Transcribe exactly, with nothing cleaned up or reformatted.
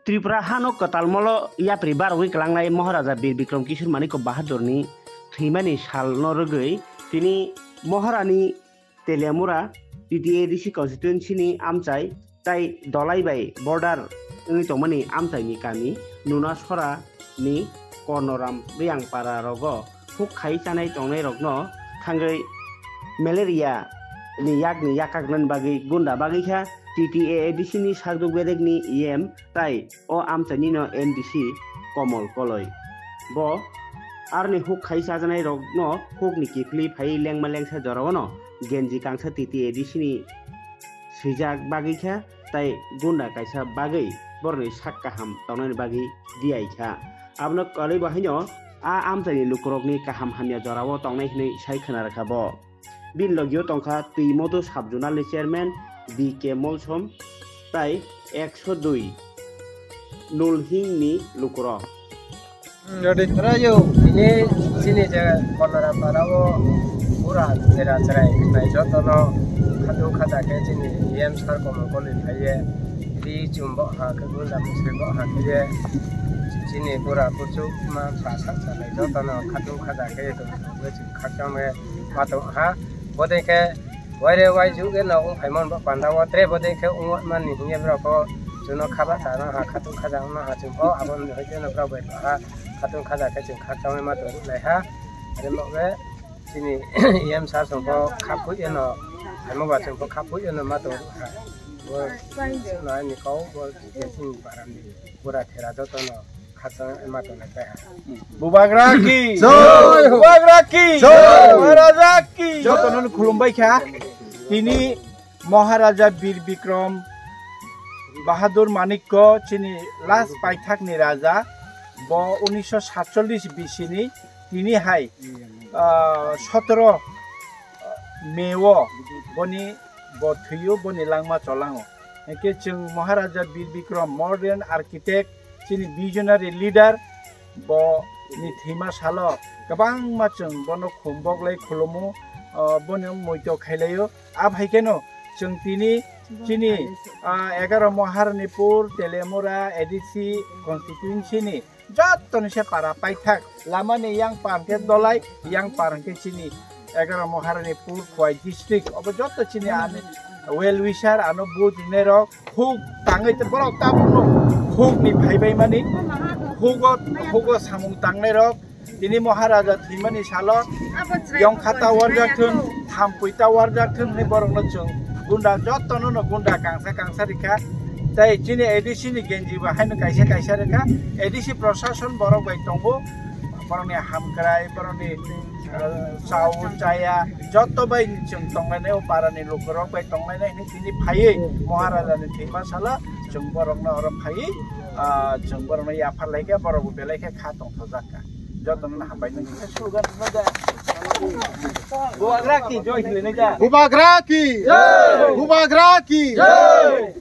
Tripura hano kwtal molo yapri barogwi kwlangnai Maharaja Bir Bikram Kishore Manikya Bahadurni thwimani salno rwgwi tini Maharani Teliamura T T A D C constituency ni amchai tai Dolai bai border wngwi tongmani amchaini kami Nunasora ni Kornoram Riyangpara rogo huk khai chanai tongnai rokno thangwi malaria ni yakni yakaknani bagwi gunda bagwi kha T T A A D C ni sakduk bedekni E M tai o amchaini no M D C Komol Koloi. Bo arni huk khai chajanai rokno hukni kiphilwi phaiwi lengma lengsa jorao no genji kangsa T T A D C ni swijak bagwi kha tai gunda kaisa bagwi borokni sak kaham tongnani bagwi diai kha. Abono kwrwi bo haino a amchaini lukurokni kaham hamya jorao tongnai hwnwi sai khwna rwkha bo. Bini logio tongkha Twimoto Sub Zonal ni Chairman B K Molsom tai ekso dui Nulhing ni lukurok. Ready. Rayo, ini sini je Konora Parao pura chera cherai nai jotono khatu khata khe chini E M sir Komol Koloi phaiye ri chumbo ha khe gunda musri bo ha khe ye chini pura kuchuk ma sa sa sa nai jotono khatu khata khe to khakchang me ma to ha bodei khe Waire wai juk eno wng phaimani bo panda o tre bodei khe wng mani hinkhe borok o chwngno khaba chana ha khatung khaja wngma ha chwng pho aboni hai kheno borok bai ha khatung khaja khe chwng khakchangma tong lai ha. Are mo be chini E M sir chwng pho khapui eno phaima ba chwng pho khapui eno ma tong ha. Bo chwngno ani kok bo chini barani pura thera jotono. Bubagra ki jai. Bubagra ki jai. Maharaja ki jai. Jotono khulumbai kha. Tini Maharaja Bir Bikram Bahadur Manikya chini last paithak ni raja, bo unisho satchollish bisini tini hai, ah, sotoro May o boni bo thwio, boni langma cholango. Hwnkhe chwng Maharaja Bir Bikram, modern architect, chini visionary leader, bo ni thwima salo kwbangma chwng bono khum boklai khulumu, ah, bono muito khailaio. Abhai kheno chwng tini chini, ah, egaro Maharanipur, Teliamura, A D C constituency ni jottoni se para paithak, lamani yang par hwnkhe Dolai, yang par hwnkhe chini egaro Maharanipur, Khowai district, obo jotto chini ani well wisher, ano vote rinai rok, huk tangwi te borok tabukno huk ni phaibai mani, hugo, hugo samung tangnai rok, tini Maharaja thwimani salo, yong khata warjak thun, thampui ta warjak thun hwnwi borokno chwng gunda, jottono no gunda kangsa kangsa rikha. Tai chini A D C ni genji bo haino kaisa kaisa rikha. A D C prosason borok bai tongo, borokni hamkrai, borokni, eh, chao chaya, jotto bai chwng tonglainai o para ni lukurok bai tonglainai hwnwi tini phaiwi Maharaja ni thwima salo chwng borokno oro phaiwi, ah, chwng borokno yaphar laikha, borok bo belai khe kha tongthokjak kha. Jotono hambai nang khe slogan rwna da. Bubagra ki joi hinwi nai da. Bubagra ki joi. Bubagra ki joi.